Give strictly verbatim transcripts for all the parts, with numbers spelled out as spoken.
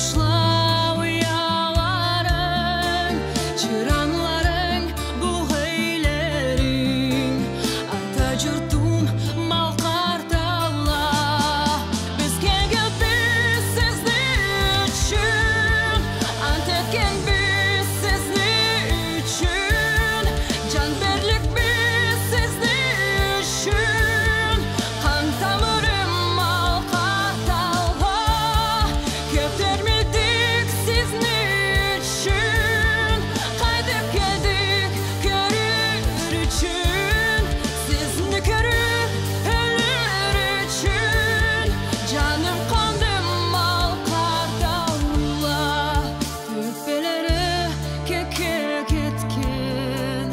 Башла уяларынг, чыранларынг, бу гъыйлеринг, ата джуртум, Малкъар таула. Биз келгенбиз сизни ючюн, ант этгенбиз сизни ючюн, джан берликбиз сизни ючюн. Къан тамырым Малкъар таула, кёп термилдик сизни ючюн, къайтып келдик кёрюр ючюн, сизни кёрюп ёлюр ючюн, джаным, къаным Малкъар таула. Тёппелери кёкге кетген,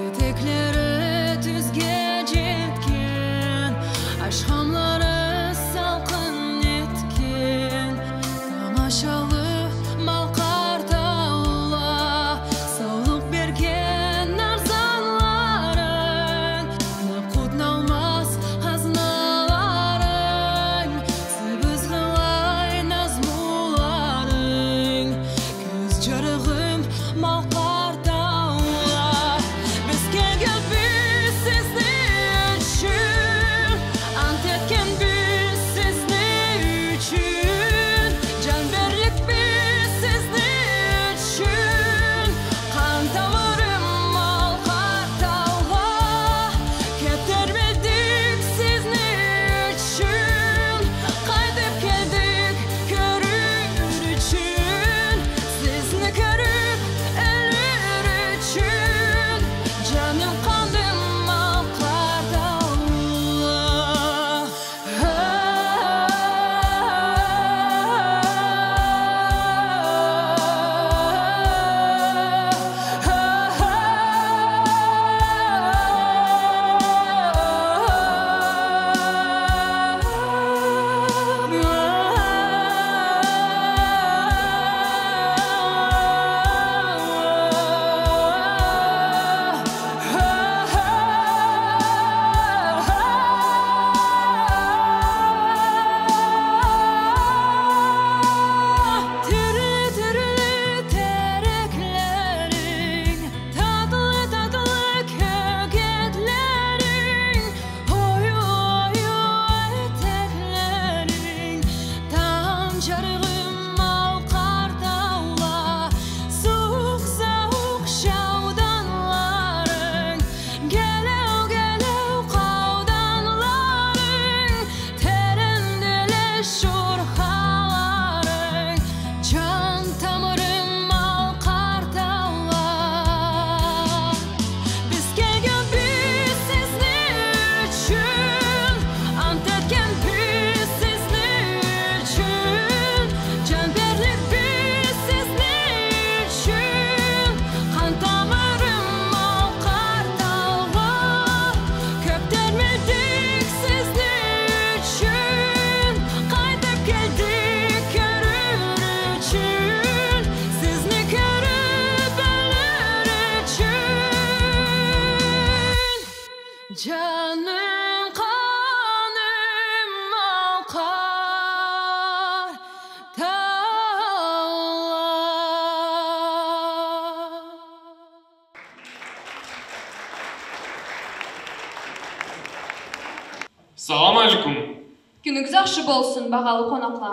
этеклери тюзге джетген, ашхамлары салкъын этген, тамашалы Малкъар таула, саулукъ берген арзанларынг, къутналмаз хазналарынг, сыбызгъылай назмуларынг, кёз джарыгъым Малкъар таула. Биз келгенбиз сизни ючюн, ант этгенбиз сизни ючюн, джан берликбиз сизни ючюн. Къан тамырым Малкъар таула, кёп термилдик сизни ючюн, къайтып келдик кёрюр ючюн, сизни кёрюп ёлюр ючюн, джаным, къаным Малкъар таула. Тюрлю-тюрлю тереклеринг, татлы-татлы кёгетлеринг, ой, ой, ой, этеклеринг, тамам джарыгъым Малкъар таула, сууукъ-сууукъ шауданларынг, гелеу-гелеу къауданларынг, терендиле шурхаларынг, джан тамырым Малкъар таула. Биз келгенбиз сизни ючюн, ант этгенбиз сизни ючюн, джан берликбиз сизни ючюн. Къан тамырым Малкъар таула, кёп термилдик сизни ючюн, къайтып келдик кёрюр ючюн, сизни кёрюп ёлюр ючюн. Джаным, къаным Малкъар таула. Салам алейкум. Кюнюгюз ахшы болсун, багъалы къонакъла.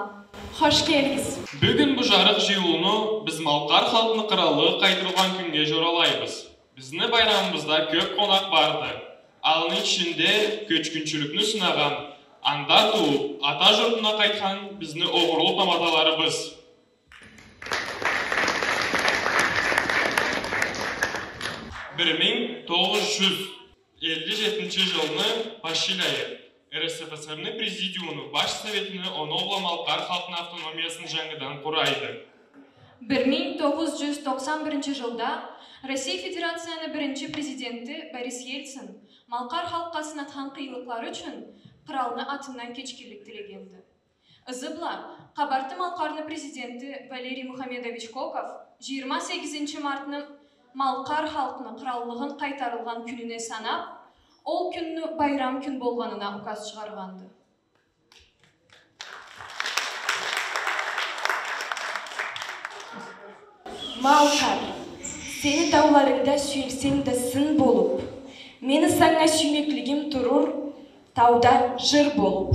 Хош келигиз. Бюгюн бу джарыкъ джыйылыуну биз малкъар халкъны къыраллыгъы къайтарылгъан кюннге джоралайбыз. Бизни байрамыбызда кёп къонакъ барды. Аланы ичинде кёчгюнчюлюкню сынагъан, анда тууп, ата джуртуна къайтхан бизни огъурлу таматаларыбыз. Бир минг тогъуз джюз элли джетинчи джылны башыйла РСФСР-ни Президиумуну Баш Советини оноу бла Малкъар халкъны автономиясын джангыдан къурайды. Бир минг тогъуз джюз токъсан биринчи джылда Россия Федерацияны биринчи Президенти Борис Ельцин малкъар халкъгъа сынатхан къыйынлыкълары ючюн къыралны атындан кечгинлик тилегенди. Ызы бла, Къабарты-Малкъарны Президенти Валерий Мухамедович Коков джыйырма сегизинчи мартны малкъар халкъны къыраллыгъын къайтарылгъан кюнюне санап, ол кюнню байрам кюн болгъанына указ чыгъаргъанды. Малкъар, сени тауларынгда сюйюлсем да сын болуп, мени санга сюймеклигим турур тауда жыр болуп.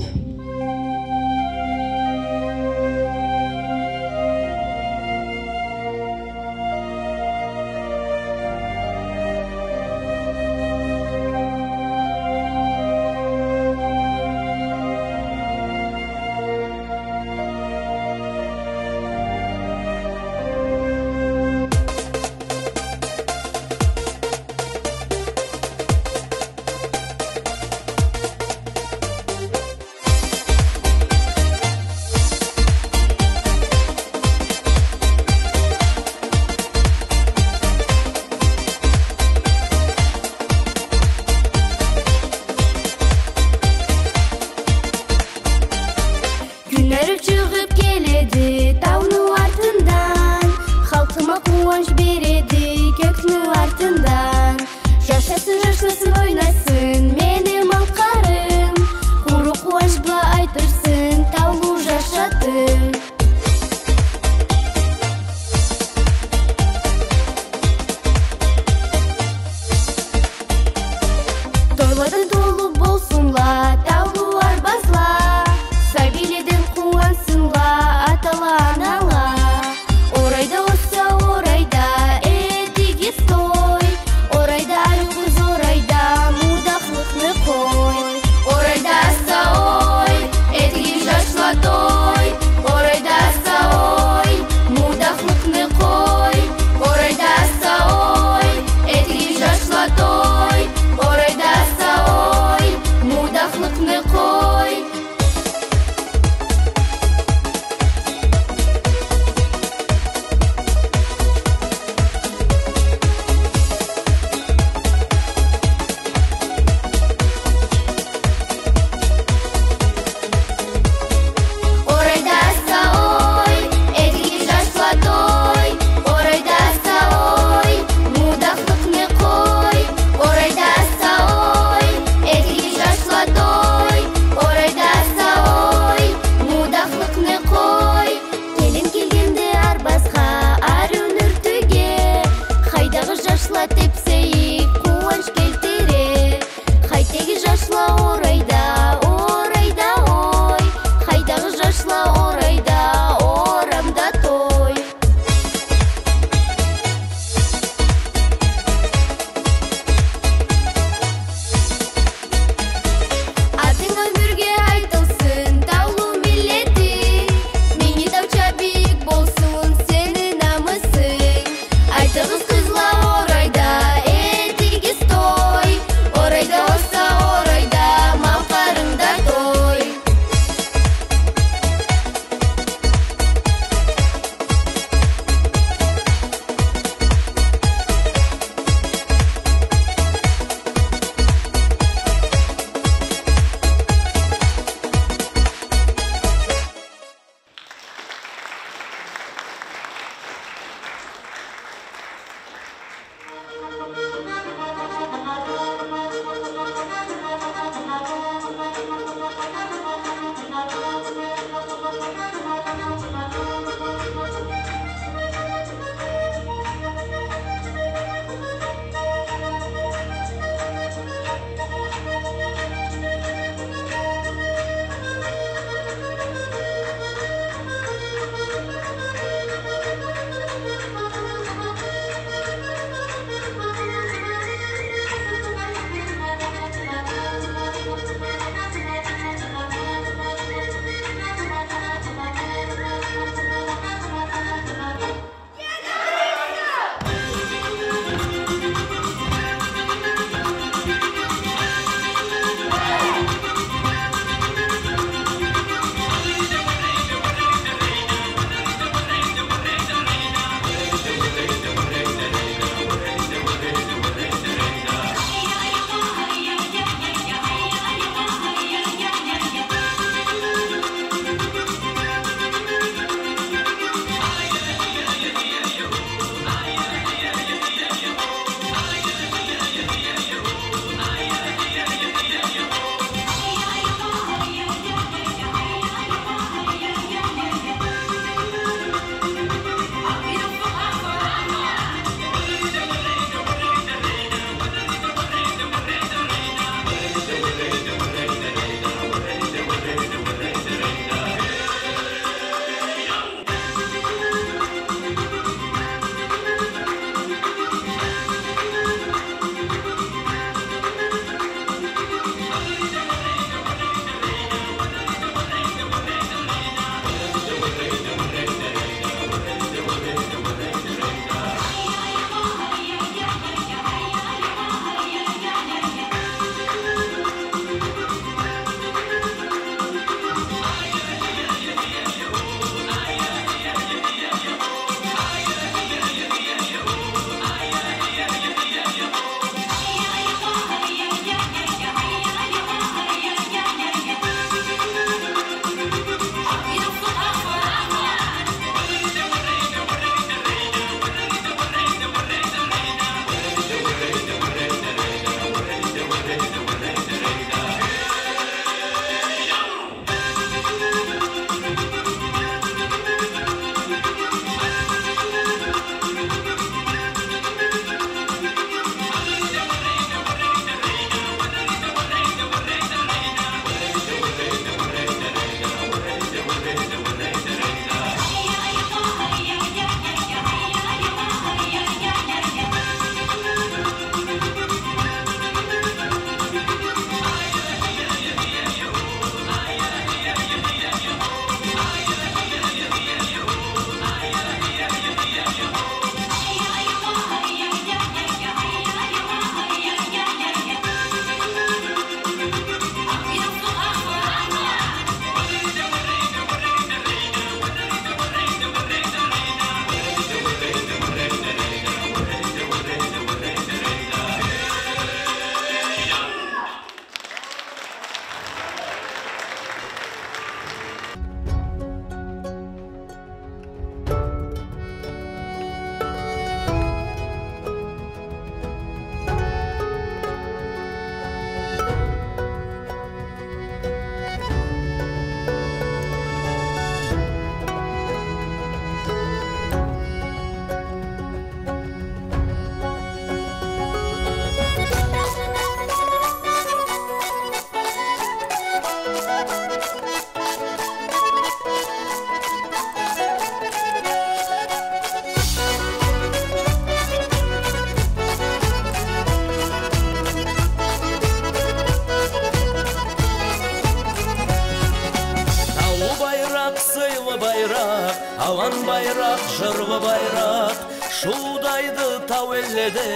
Алан байракъ, жырлы байракъ, шуудайды тау элледе,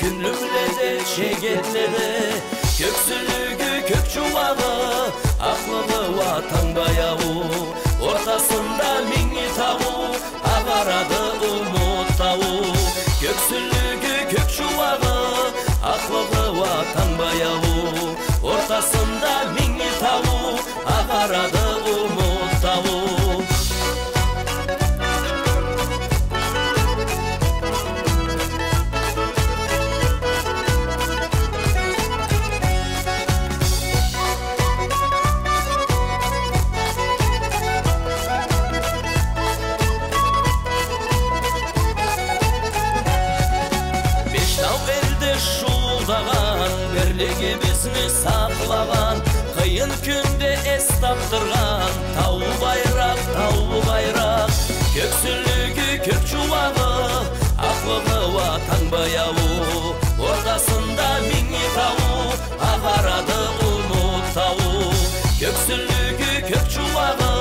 кюнлюмледе, чегетледе. Кёксюллюгю, кёк чууагъы, акълыгъы уа танг баяуу, ортасында Минги тауу, агъарады Умут тауу. Кёксюллюгю, кёк чууагъы, акълыгъы уа танг баяуу, ортасында Минги тауу, агъарады Умут тауу. Беш тау элде шуулдагъан, бирлигибизни сакълагъан, къыйын кюнде эс тапдыргъан, таулу байракъ, таулу байракъ. Кёксюллюгю, кёк чууагъы, акълыгъы уа танг баяуу, ортасында Минги тауу, агъарады Умут тауу. Кёксюллюгю, кёк чууагъы,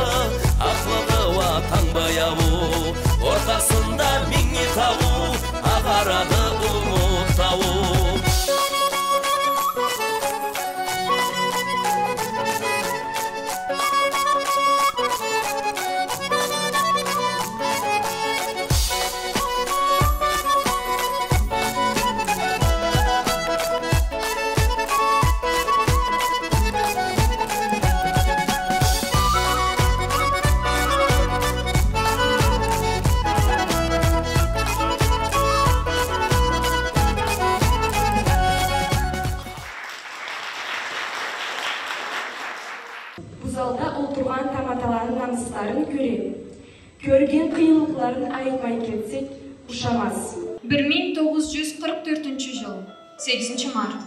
акълыгъы уа танг баяуу, ортасында Минги тауу, агъарады Умут тауу. Бу залда олтургъан таматаланы намысларын кёре, кёрген къыйынлыкъларын айтмай кетсек, ушамаз. Бир минг тогъуз жюз къыркъ тёртюнчю жыл, сегизинчи март.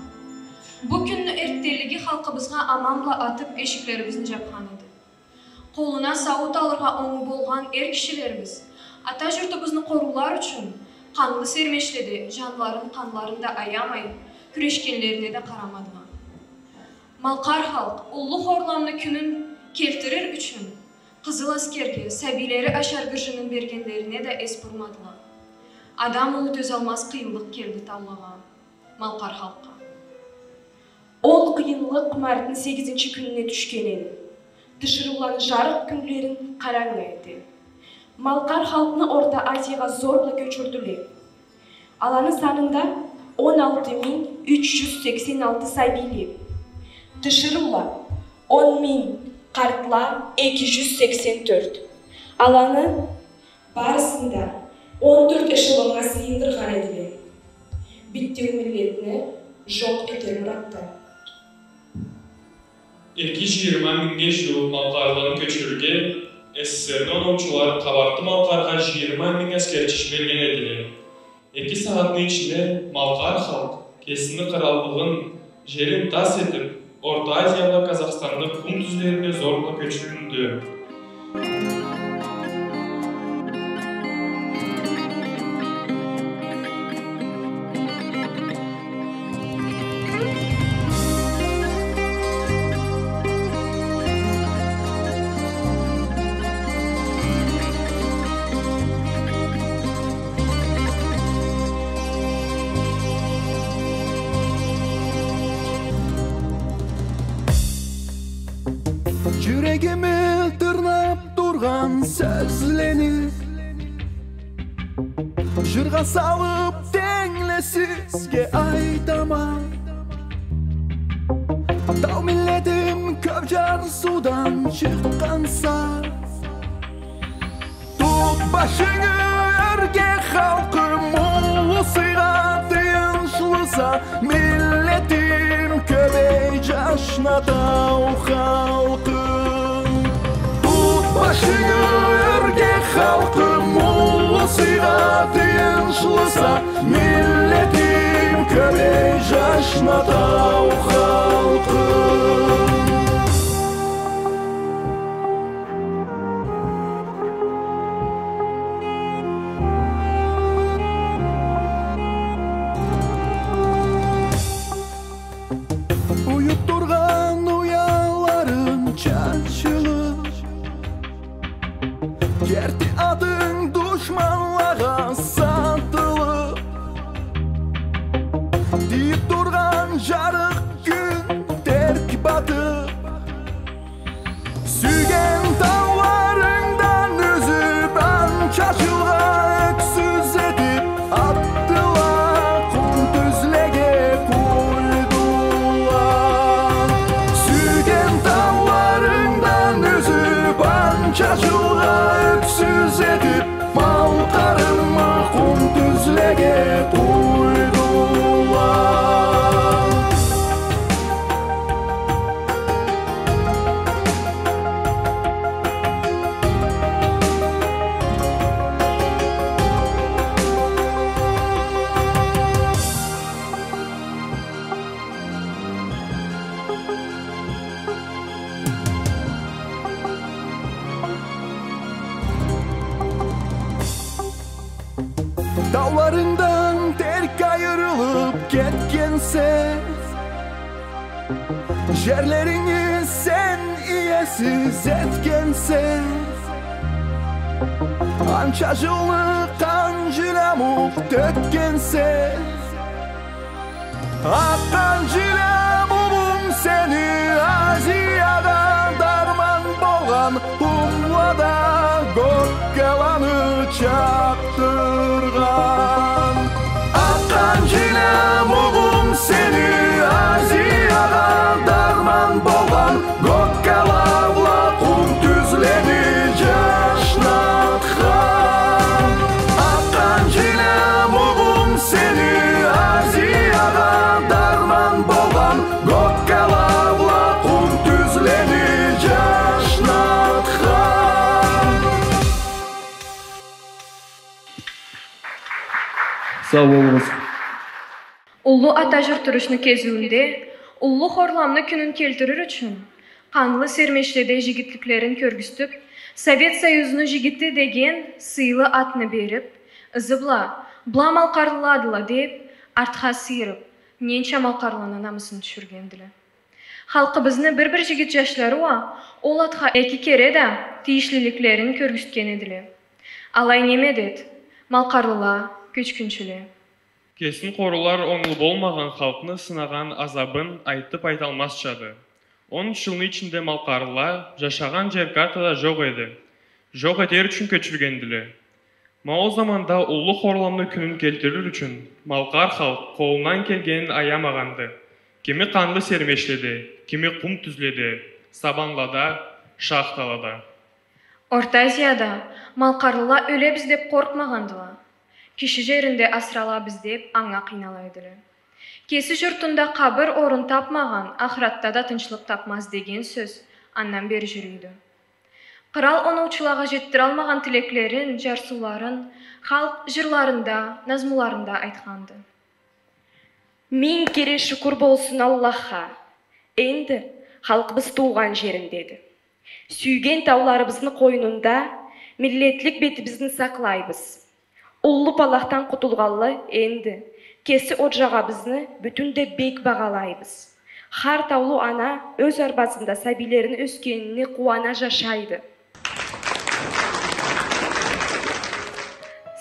Бу кюнню эрттенлиги халкъыбызгъа аман бла атып, эшиклерибизни жапхан эди. Къолуна сауут алыргъа онгу болгъан эр кишилерибиз ата журтубузну къоруулар ючюн къанлы сермешледе жанларын, къанларын да аямай, кюрешгенлерине да къарамадыла. Малкъар халкъ уллу хорламны кюнюн келтирир ючюн Къызыл Аскерге сабийлери ашар гыржынын бергенлерине да эс бурмадыла. Адам улу тёзалмаз къыйынлыкъ келди таулагъа, малкъар халкъгъа. Ол къыйынлыкъ мартны сегизинчи кюнюне тюшген эди. Тиширыуланы жарыкъ кюнлерин къарангы эте. Малкъар халкъны Орта Азиягъа зорла кёчюрдюле. Аланы санында он алты минг юч жюз сексен алты сабийле. Тиширыула он минг, къартла эки жюз сексен тёрт. Аланы барысын да он тёрт эшелоннга сыйындыргъан эдиле. Битеу миллетни жокъ этер муратда. Эки жыйырма мингнге жууукъ малкъарлыны кёчюрюрге СССР-ни оноучулары Къабарты-Малкъаргъа жыйырма минг аскерчи жиберген эдиле. Эки сагъатны ичинде малкъар халкъ кесини къыраллыгъын, жерин тас этип, Орта Азия бла Казахстанны къум тюзлерине зорла кёчюрюндю. Жюрегими тырнап тургъан сёзлени жыргъа салып, тенглесизге айтама. Тау миллетим кёп жарсыудан чыкъгъанса, тут башынгы ёрге, халкъым, уллу сыйгъа, тыйыншлыса, миллетим, кёбей жашна, тау халкъым. Тут башынгы ёрге, халкъым, уллу сыйгъа, тыйыншлыса, миллетим, кёбей жашна, тау халкъым. Уюп тургъан уяларым чачылып, керти аты Этип, Малкъарымы къум тюзлеге къуйдула. Тауларынгдан терк айырылып кетгенсе, жерлеринги сен иесиз этгенсе, анча жылны къан жилям ук тёкгенсе, акъ къан жилям улум сени Азияда дарман болгъан къумлада, гоккаланы чакъдыргъан. Акъ къан жилям улум сени Азияда дарман болгъан, гоккала бла къум тюзлени жашнатхан. Акъ къан жилям улум сени Азияда дарман болгъан, гоккала бла къум тюзлени жашнатхан. Сау болугъуз. Уллу Ата журт урушну кезиуюнде Уллу Хорламны кюнюн келтирир ючюн, къанлы сермешледе жигитликлерин кёргюзтюп, Совет Союзну жигити деген сыйлы атны берип, ызы бла, была малкъарлыладыла деп, артха сыйырып, ненча малкъарлыны намысын тюшюргендиле. Халкъыбызны бир-бир жигит жашлары уа ол атха эки кере да тийишлиликлерин кёргюзтген эдиле. Алай не медет, малкъарлыла, кёчгюнчюле. Кесин къорулар онглу болмагъан халкъны сынагъан азабын айтып айталмазчады. Он юч жылны ичинде малкъарлыла жашагъан жер картада жокъ эди. Жокъ этер ючюн кёчюргендиле. Ма ол заманда Уллу Хорламны кюнюн келтирир ючюн малкъар халкъ къолундан келгенин аямагъанды. Кими къанлы сермешледе, кими къум тюзледе, сабанлада, шахталада. Орта Азияда малкъарлыла ёлебиз деп къоркъмагъандыла. Киши жеринде асыралабыз деп, анга къыйнала эдиле. Кеси журтунда къабыр орун тапмагъан ахыратда да тынчлыкъ тапмаз деген сёз андан бери жюрюйдю. Къырал оноучулагъа жетдиралмагъан тилеклерин, жарсыуларын халкъ жырларында, назмуларында айтханды. Минг кере шукур болсун Аллахха, энди халкъыбыз туугъан жериндеди. Сюйген тауларыбызны къойнунда миллетлик бетибизни сакълайбыз. Уллу палахдан къутулгъанлы энди кеси оджагъыбызны бютюн да бек багъалайбыз. Хар таулу ана ёз арбазында сабийлерини ёсгенине къууана жашайды.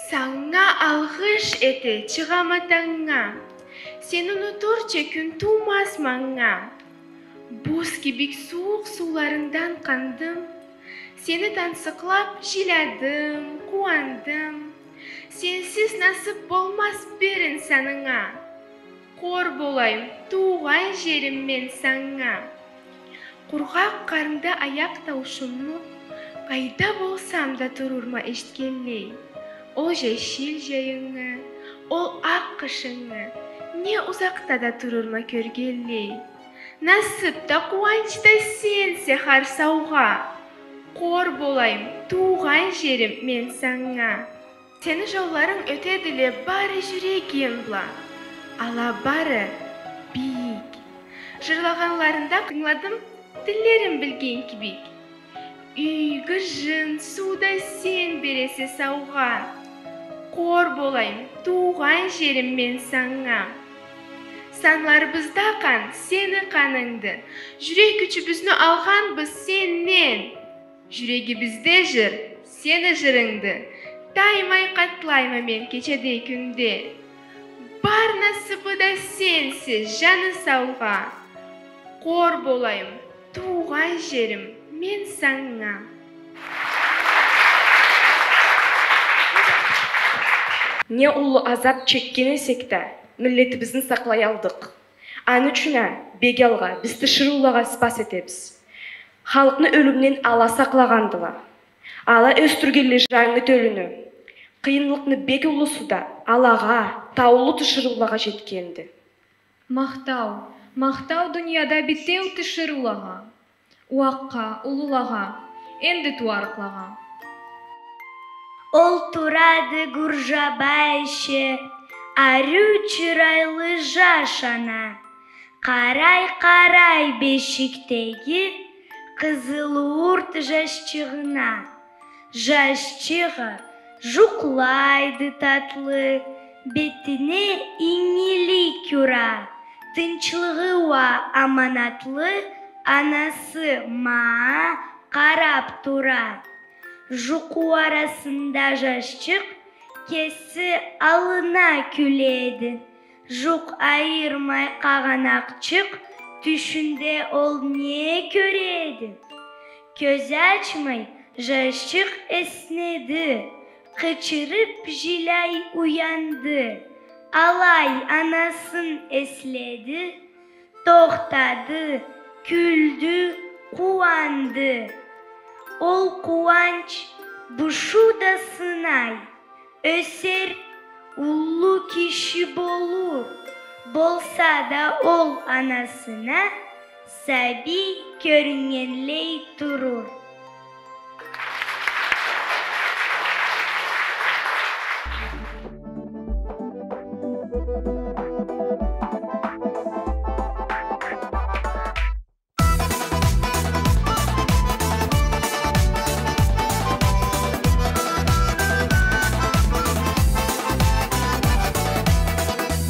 Санга алгъыш эте чыгъама танга, сени унутурча кюн туумаз манга. Буз кибик сууукъ сууларынгдан къандым, сени тансыкълап жилядым, къууандым. Сенсиз насып болмаз бир инсанынга. Къор болайым, туугъан жерим, мен санга. Къургъакъ къарынгда аякъ тауушумну къайда болсам да турурма эшитгенлей. Ол жашил жайынгы, ол акъ къышынгы не узакъда да турурма кёргенлей. Насып да, къууанч да сенсе хар саугъа. Къор болайым, туугъан жерим, мен санга. Сени жолларынг ётедиле бары жюрегим бла. Ала бары бийик. Жырлагъанларынгда тынгыладым, тиллерин билген кибик. Юй, гыжын, суу да сен бересе саугъа. Къор болайым, туугъан жерим, мен санга. Санларыбызда къан сени къанынгды. Жюрек кючюбюзню алгъанбыз сенден. Жюрегибизде жыр сени жырынгды. Таймай къатлайма мен кечеде, кюнде. Бар насыбы да сенсе жаны саугъа. Къор болайым, туугъан жерим, мен санга. Не уллу азап чекген эсек да, миллетибизни сакълаялдыкъ. Аны ючюн а бек алгъа биз тиширыулагъа исбат этебиз. Халкъны ёлюмден ала сакълагъандыла. Ала ёсдюргенле жангы тёлюню. Къыйынлыкъны бек уллусу да алагъа, таулу тиширыулагъа жетгенди. Махтау, махтау дунияда битеу тиширыулагъа, уакъгъа, уллулагъа, энди тууарыкълагъа. Олтурады Гуржабай иши, ариу чырайлы жаш ана. Къарай-къарай бешикдеги къызыл уурт жашчыгъына. Жашчыгъы жукълайды татлы, бетине ингилик юра, тынчлыгъы уа аманатлы анасы ма къарап тура. Жукъу арасында жашчыкъ кеси аллына кюледи. Жукъ айырмай къагъанакъчыкъ тюшюнде ол не кёреди? Кёз ачмай жашчыкъ эснеди, къычырып жиляй уянды. Алай анасын эследи, тохтады, кюлдю, къууанды. Ол къууанч бушуу да сынай. Ёсер, уллу киши болур. Болса да ол анасына сабий кёрюннгенлей турур.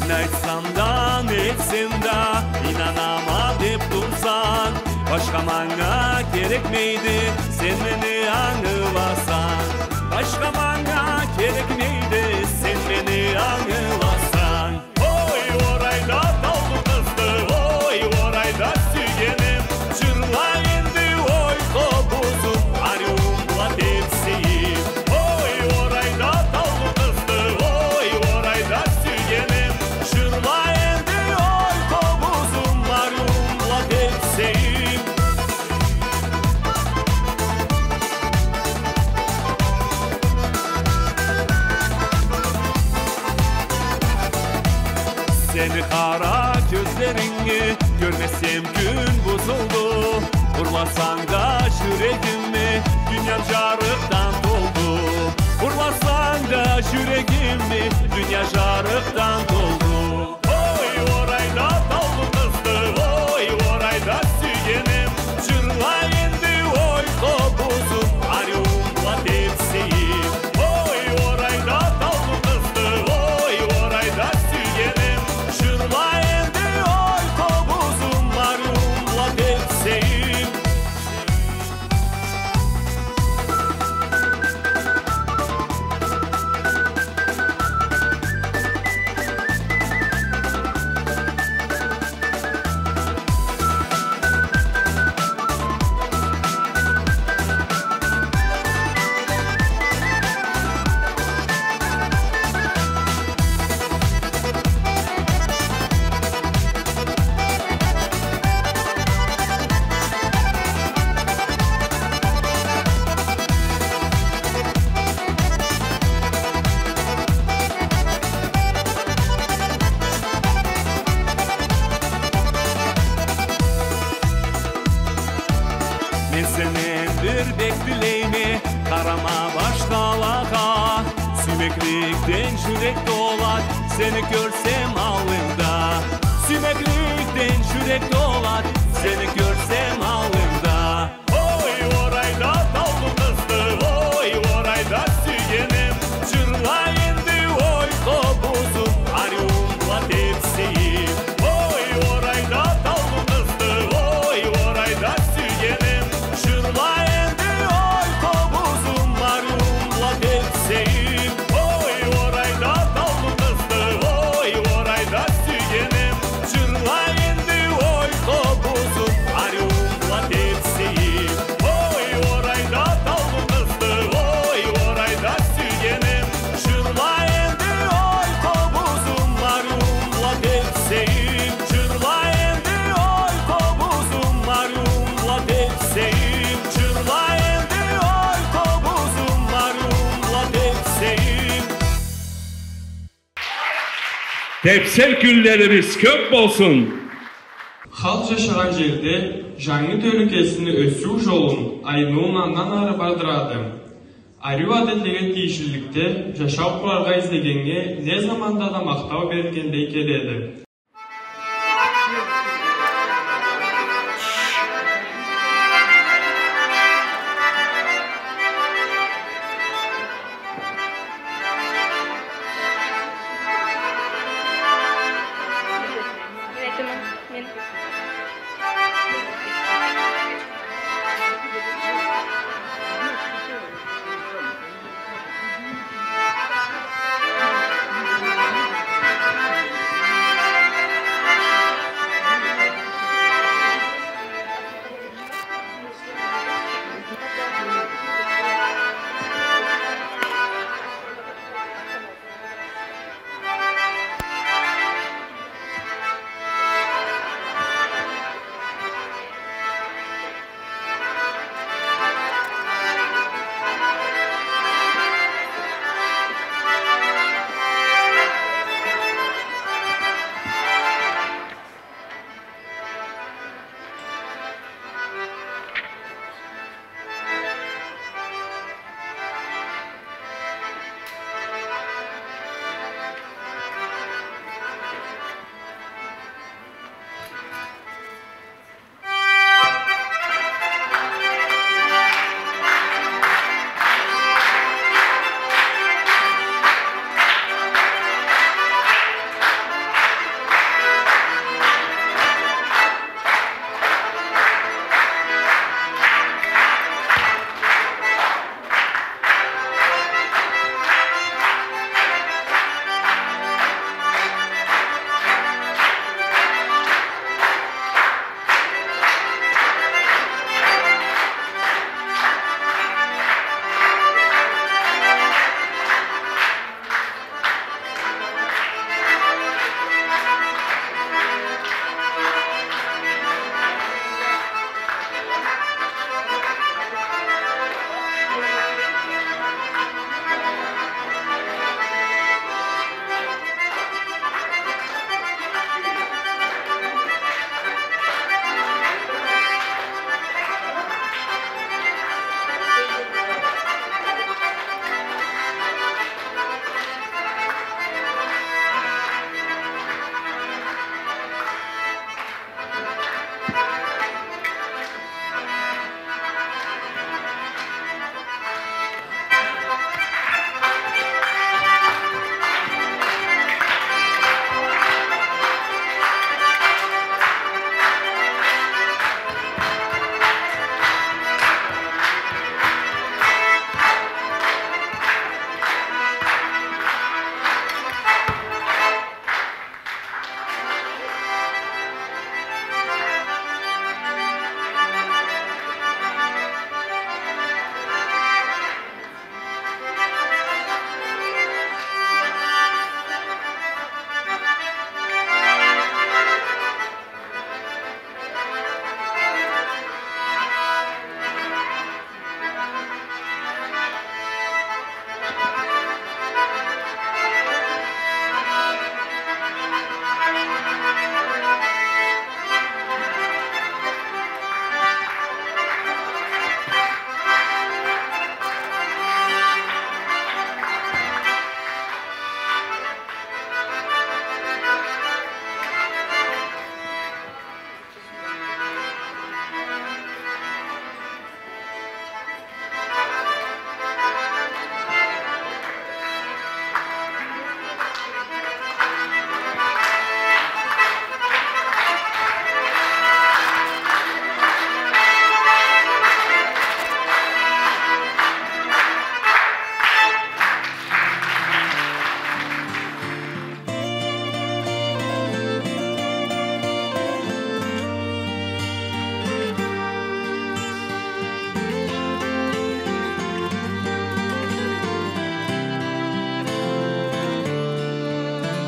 Не айтсам да, не этсем да, ийнанама деп турсанг, башха манга керекмейди, сен мени ангыласанг. Башха манга керекмейди, сен мени ангыласанг. Ой, орайда таулу къызды, ой, орайда сюйгеним, жырла энди, ой, къобузум, ариум бла тепсейим. Ой, орайда таулу къызды, ой, орайда сюйгеним, жырла энди, ой, къобузум, ариум бла тепсейим. Сени къара кёзлеринги кёрмесем, кюн бузулду. Урласанг да жюрегимни, дуньям жарыкъдан толду. Урласанг да жюрегимни, дуния жарыкъдан толду. Ой, орайда таулу къызды, ой, орайда сюйгеним, жырла энди, ой, къобузум, ариум бла тепсейим. Ой, орайда таулу къызды, ой, орайда сюйгеним, жырла энди, ой, къобузум, ариум бла тепсейим. Мен сенден бир бек тилейме, къарама башхалагъа. Сюймекликден жюрек толад, сени кёрсем аллымда. Сюймекликден жюрек толад, сени кёрсем аллымда. Ой, орайда таулу къызды, ой, орайда сюйгеним, жырла энди, ой, къобузум, ариум бла тепсейим. Ой, орайда таулу къызды, ой, орайда сюйгеним, жырла энди, ой, къобузум, ариум бла тепсейим. Ой, орайда таулу къызды, ой, орайда сюйгеним, жырла энди, ой, къобузум, ариум бла тепсейим. Тепсер кюнлерибиз кёп болсун! Халкъ жашагъан жерде жангы тёлюкесини ёсюу жолун Айнур андан ары бардырады. Ариу адетлеге тийишлиликде жашау къураргъа излегеннге не заманда да махтау берилгендей келеди.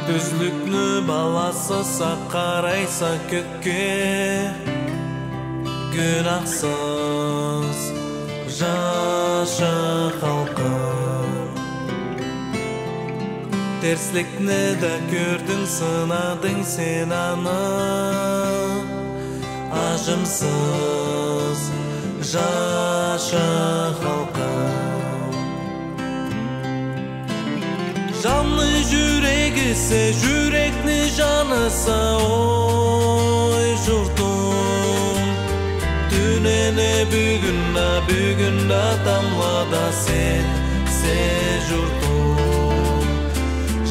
Тюзлюкню баласыса, къарайса кёкге, гюнахсыз жаша, халкъым. Терсликни да кёрдюнг, сынадынг сен аны. Ажымсыз жаша, халкъым. Жанны жюрегисе, жюрекни жаныса, ой, журтум. Тюнене бюгюн да, бюгюн да тамблада сенсе, журтум.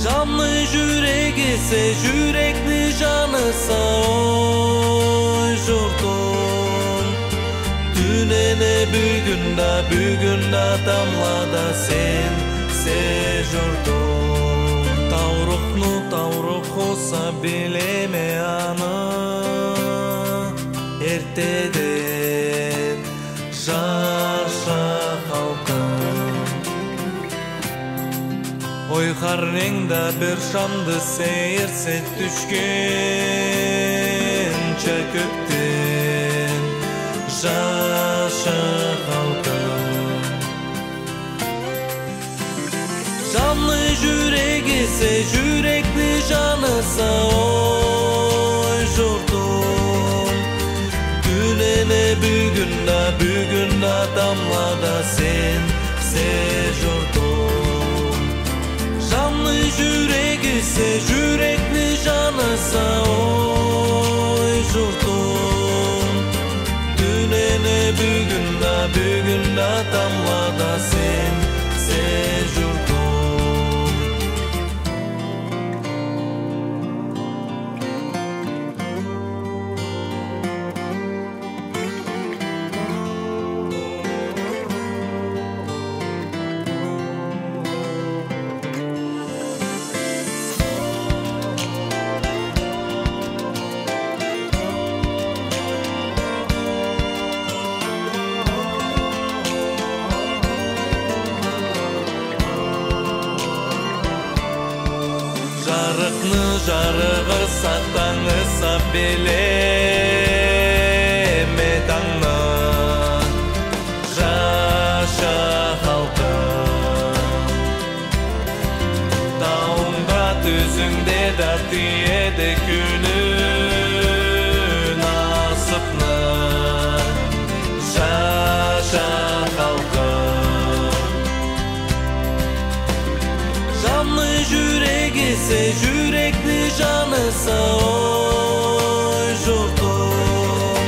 Жанны жюрегисе, жюрекни жаныса, ой, журтум. Тюнене бюгюн да, бюгюн да тамблада сенсе, журтум. Таурухну таурухуса, билеме аны, эртеден жаша, халкъым. Ой, къарненгда бир шамды сейирсе тюшгенча кёкден, жаша, халкъым. Жанны жюрегисе, жюрекни жаныса, ой, журтум. Тюнене бюгюн да, бюгюн да тамблада сенсе, журтум. Жанны жюрегисе, жюрекни жаныса, ой, журтум. Тюнене бюгюн да, бюгюн да тамблада сенсе, журтум. Жарыкъны жарыгъыса, тангыса, билеме тангны, жаша, халкъым. Таунгда, тюзюнгде да тюеди кюню насыпны, жаша, халкъым. Жанны жюрегисе, жюрекни жаныса, ой, журтум.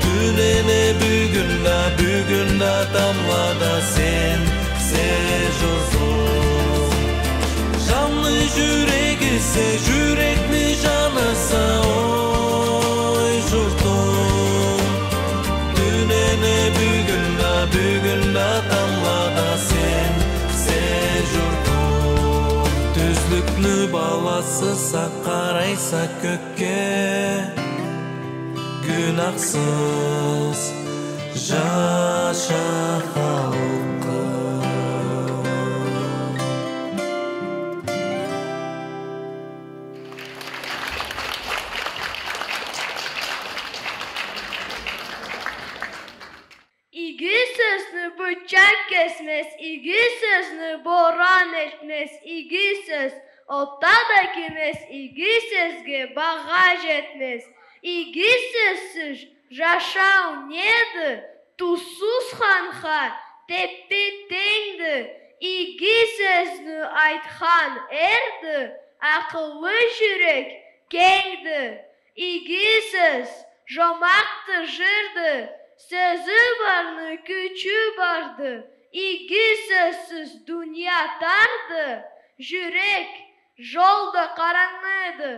Тюнене бюгюн да, бюгюн да тамблада сенсе, журтум. Жанны жюрегисе, жюрекни жаныса, ой, журтум. Тюнене бюгюн да, бюгюн да тамблада сенсе, журтум. Тюзлюкню баласыса, къарайса кёкге, гюнахсыз жаша, халкъым. Иги сёзню бычакъ кесмез, иги сёзню боран элтмез, иги сёз отда да кюймез, иги сёзге багъа жетмез. Иги сёзсюз жашау неди? Тузсуз ханха теппе-тенгди. Иги сёзню айтхан эрди, акъыллы жюрек кенгди. Иги сёз жомакъды, жырды, сёзю барны кючю барды. Иги сёзсюз дуния тарды, жюрек жол да къарангыды.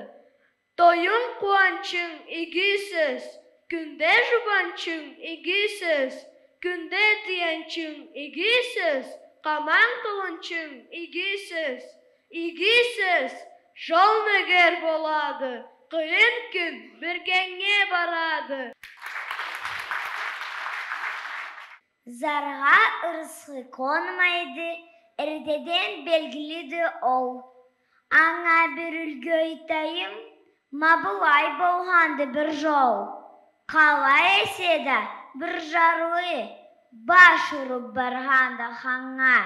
Тоюнг, къууанчынг иги сёз, кюнде жубанчынг иги сёз, кюнде тиянчынг иги сёз, къаман къылынчынг иги сёз. Иги сёз жол нёгер болады, къыйын кюн биргенге барады. Заргъа ырысхы конмайды, эртеден белгилиди ол. Анга бир юлгю айтайым, ма былай болгъанды бир жол. Къалай эсе да бир жарлы баш уруп баргъанды ханнга.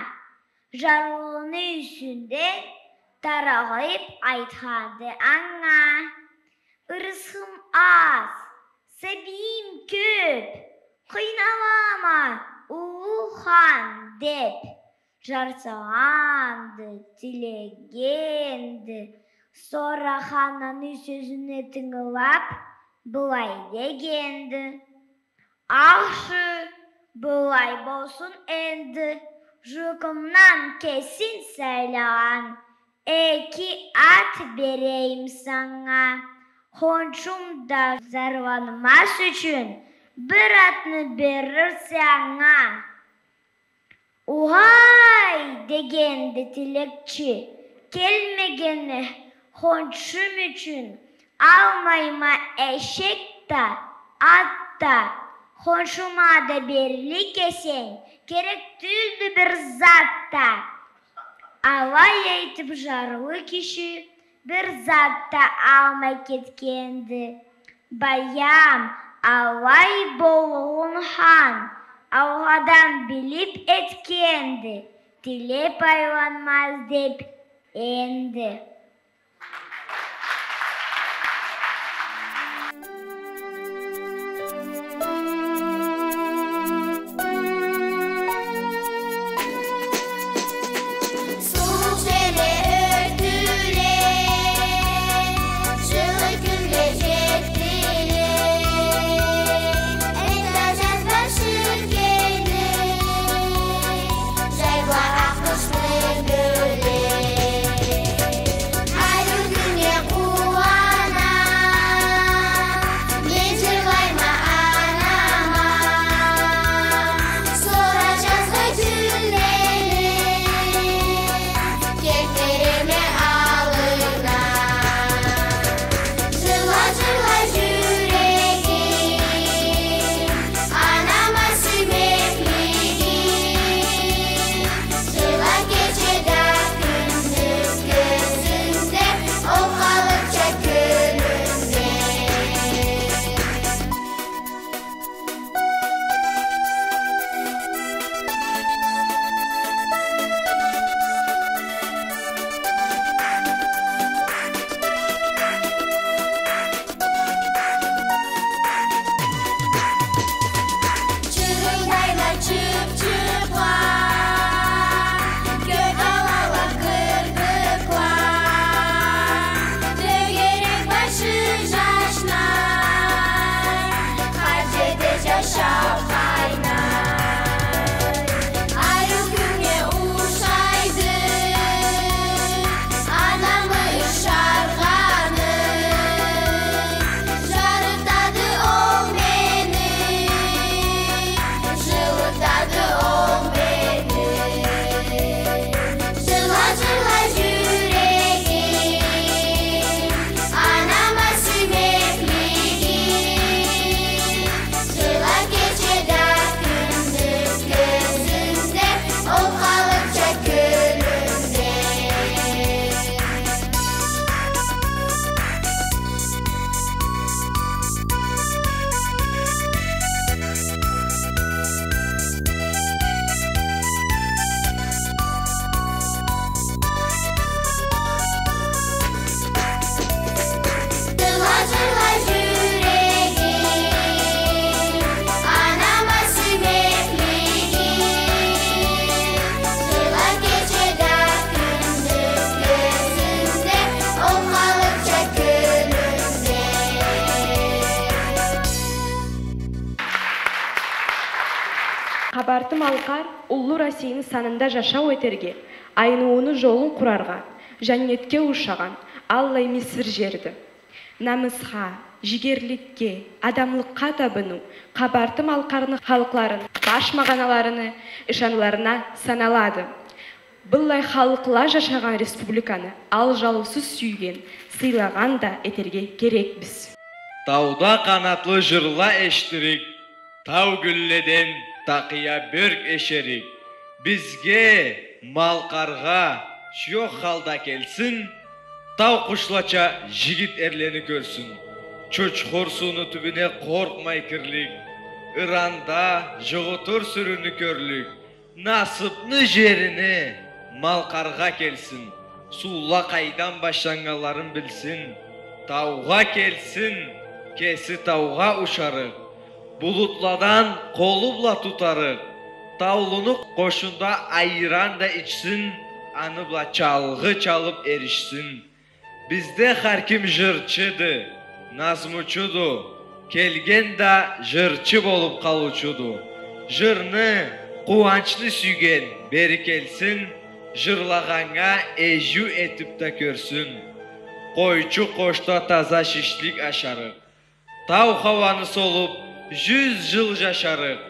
Жарлыны юсюнден Тарыгъып айтханды анга: «Ырысхым аз, сабийим кёп, къыйналама, уллу хан», — деп. Жарсыгъанды, тилегенди. Сора хан аны сёзюне тынгылап, былай дегенди: «Ахшы, былай болсун энди, жукъумдан кесинг сайлагъан эки ат берейим санга. Хоншум да зарланмаз ючюн бир атны берирсе анга». «Угъай, — дегенди тилекчи, — келмегенме хоншум ючюн, алмайма эшек да, ат да, хоншума да берлик эсенг, керек тюлдю бир зат да». Алай айтып, жарлы киши бир зат да алмай кетгенди. Баям, алай болгъун хан алгъадан билип этгенди, тилеп айланмаз деп энди. Сууукъ жерле ётдюле, жылы кюнле жетдиле. Энтда жаз башы келди, жай бла акъ къышны бёле. Ариу кюннге къууана, мен жырлайма анама. Сора жазгъы кюнлени келтиреме аллына. Жырла, жырла, жюрегим, анама сюймеклигим. Жырла кече да, кюндюз кёзюмде, ол къалырча кёлюмде. Чырылдайла чыпчыкъла, кёк алала къыргъыкъла, тёгерек башы жашнай, хар жерде жашау къайнай. Ариу кюннге ушайды анамы ышаргъаны, жарытады ол мени, жылытады ол мени. Жырла, жырла, жюрегим, анама сюймеклигим. Жырла кече да, кюндюз кёзюмде, ол къалырча кёлюмде. Жырла, жырла, жюрегим, анама сюймеклигим. Жырла кече да, кюндюз кёзюмде, ол къалырча кёлюмде. Къабарты-Малкъар уллу Россияны санында жашау этерге, айныууну жолун къураргъа, жаннетге ушагъан аллай Мисир жерди. Намысха, жигерликге, адамлыкъгъа табыныу Къабарты-Малкъарны халкъларыны баш магъаналарыны ышанларына саналады. Быллай халкъла жашагъан республиканы алжаусуз сюйген, сыйлагъан да этерге керекбиз. Тауда къанатлы жырла эшитирик, тау гюлледен такъыя бёрк эшерик. Бизге, Малкъаргъа, шуёкъ халда келсин, тау къушлача жигит эрлени кёрсюн. Чочхур сууну тюбюне къоркъмай кирлик, ыранда жугъутур сюрюню кёрлюк. Насыпны жерине Малкъаргъа келсин. Суула къайдан башланнганларын билсин. Таугъа келсин, кеси таугъа ушарыкъ. Булутладан къолу бла тутарыкъ. Таулуну къошунда айран да ичсин, аны бла чалгъы чалып эришсин. Бизде хар ким жырчыды, назмучуду, келген да жырчы болуп къалыучуду. Жырны, къууанчны сюйген бери келсин, жырлагъаннга эжиу этип да кёрсюн. Къойчу къошда таза шишлик ашарыкъ. Тау хауаны солуп, жюз жыл жашарыкъ.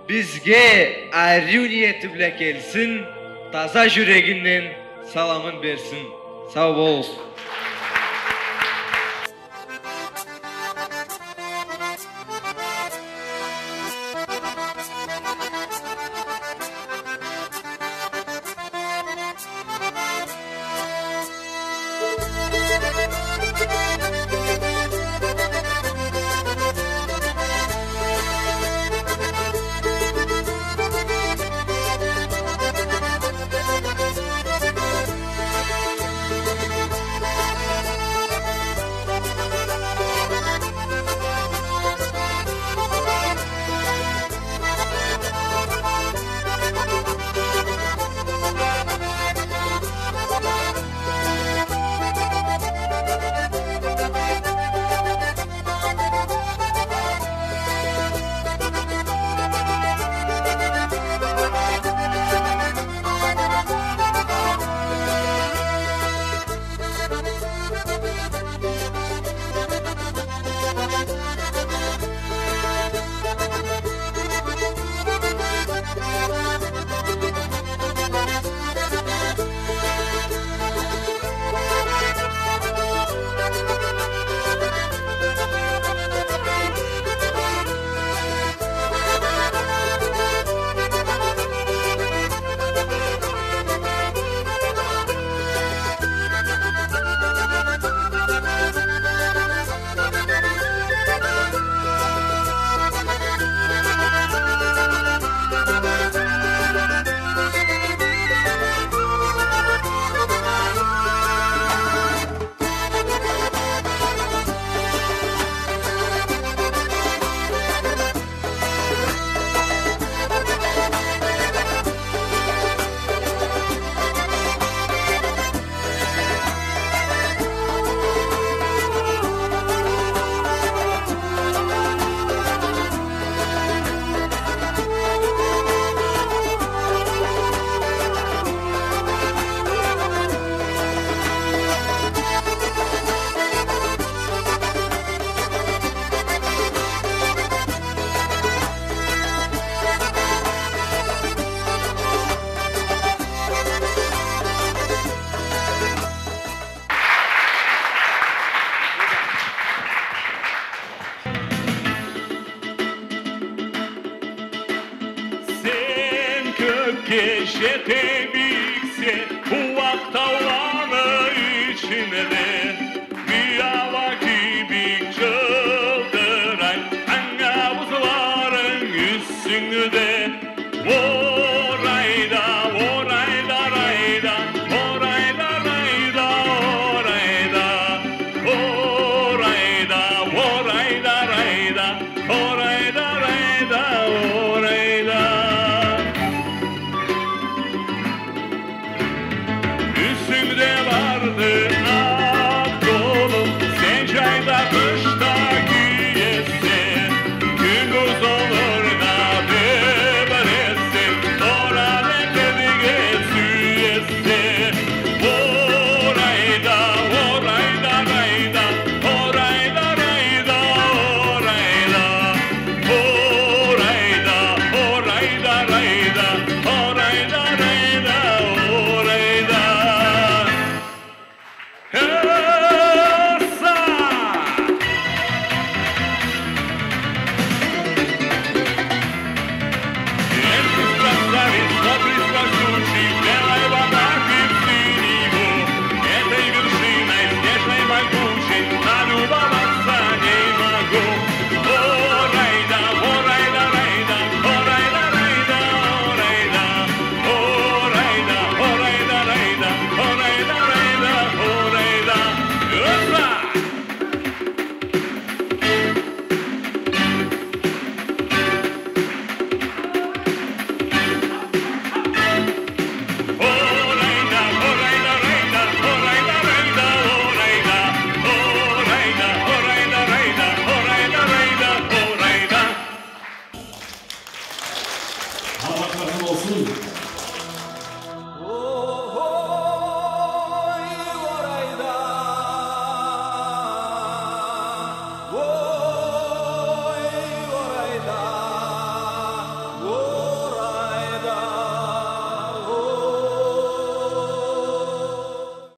Бизге ариу ниети бла келсин, таза жюрегинден саламын берсин. Сау болугъуз.